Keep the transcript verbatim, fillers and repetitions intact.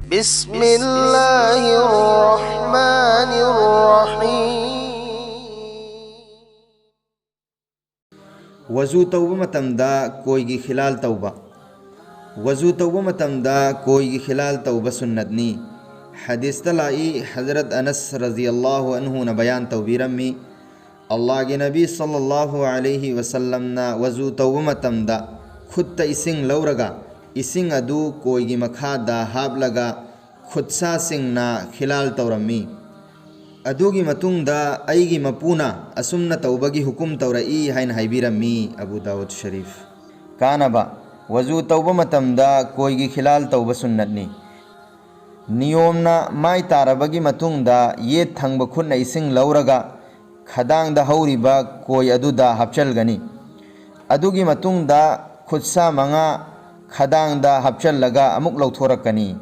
بسم الله الرحمن الرحيم. ꯋꯖꯨ ꯇꯧꯕ ꯃꯇꯝꯗ ꯀꯣꯏꯒꯤ ꯈꯤꯂꯥꯜ ꯇꯧꯕ꯫ ꯋꯖꯨ ꯇꯧꯕ ꯃꯇꯝꯗ ꯀꯣꯏꯒꯤ ꯈꯤꯂꯥꯜ ꯇꯧꯕ ꯁꯨꯟꯅꯠꯅꯤ꯫ ꯍꯗꯤꯁꯇ ꯂꯥꯛꯏ, ꯍꯖꯔꯠ ꯑꯅꯁ ꯔꯖꯤꯌꯜꯂꯥꯍꯨ ꯑꯟꯍꯨꯅ ꯕꯌꯥꯟ ꯇꯧꯕꯤꯔꯝꯃꯤ, ꯑꯜꯂꯥꯍꯒꯤ ꯅꯕꯤ ꯁꯜꯂꯜꯂꯥꯍꯨ ꯑꯂꯩꯍꯤ ꯋꯁꯜꯂꯝꯅ ꯋꯖꯨ ꯇꯧꯕ ꯃꯇꯝꯗ ꯈꯨꯠꯇ ꯏꯁꯤꯡ ꯂꯧꯔꯒ ꯏꯁꯤꯡ ꯑꯗꯨ ꯀꯣꯏꯒꯤ ꯃꯈꯥꯗ ꯍꯥꯞꯂꯒ ꯈꯨꯠꯁꯥꯁꯤꯡꯅ ꯈꯤꯂꯥꯜ ꯇꯧꯔꯝꯃꯤ꯫ ꯑꯗꯨꯒꯤ ꯃꯇꯨꯡꯗ ꯑꯩꯒꯤ ꯃꯄꯨꯅ ꯑꯁꯨꯝꯅ ꯇꯧꯕꯒꯤ ꯍꯨꯀꯨꯝ ꯇꯧꯔꯛꯏ ꯍꯥꯏꯅ ꯍꯥꯏꯕꯤꯔꯝꯃꯤ꯫ ꯑꯕꯨ ꯗꯥꯎꯗ ꯁꯔꯤꯐ꯫ ꯀꯥꯅꯕ, ꯋꯖꯨ ꯇꯧꯕ ꯃꯇꯝꯗ ꯀꯣꯏꯒꯤ ꯈꯤꯂꯥꯜ ꯇꯧꯕ ꯁꯨꯟꯅꯠꯅꯤ꯫ ꯅꯤꯌꯣꯝꯅ ꯃꯥꯏ ꯇꯥꯔꯕꯒꯤ ꯃꯇꯨꯡꯗ ꯌꯦꯠ ꯊꯪꯕ ꯈꯨꯠꯅ ꯏꯁꯤꯡ ꯂꯧꯔꯒ ꯈꯗꯥꯡꯗ ꯍꯧꯔꯤꯕ ꯀꯣꯏ ꯑꯗꯨꯗ ꯍꯥꯞꯆꯜꯒꯅꯤ꯫ ꯑꯗꯨꯒꯤ ꯃꯇꯨꯡꯗ ꯈꯨꯠꯁꯥ ꯃꯉꯥ ꯈꯗꯥꯡꯗ ꯍꯥꯞꯆꯜꯂꯒ ꯑꯃꯨꯛ ꯂꯧꯊꯣꯔꯛꯀꯅꯤ꯫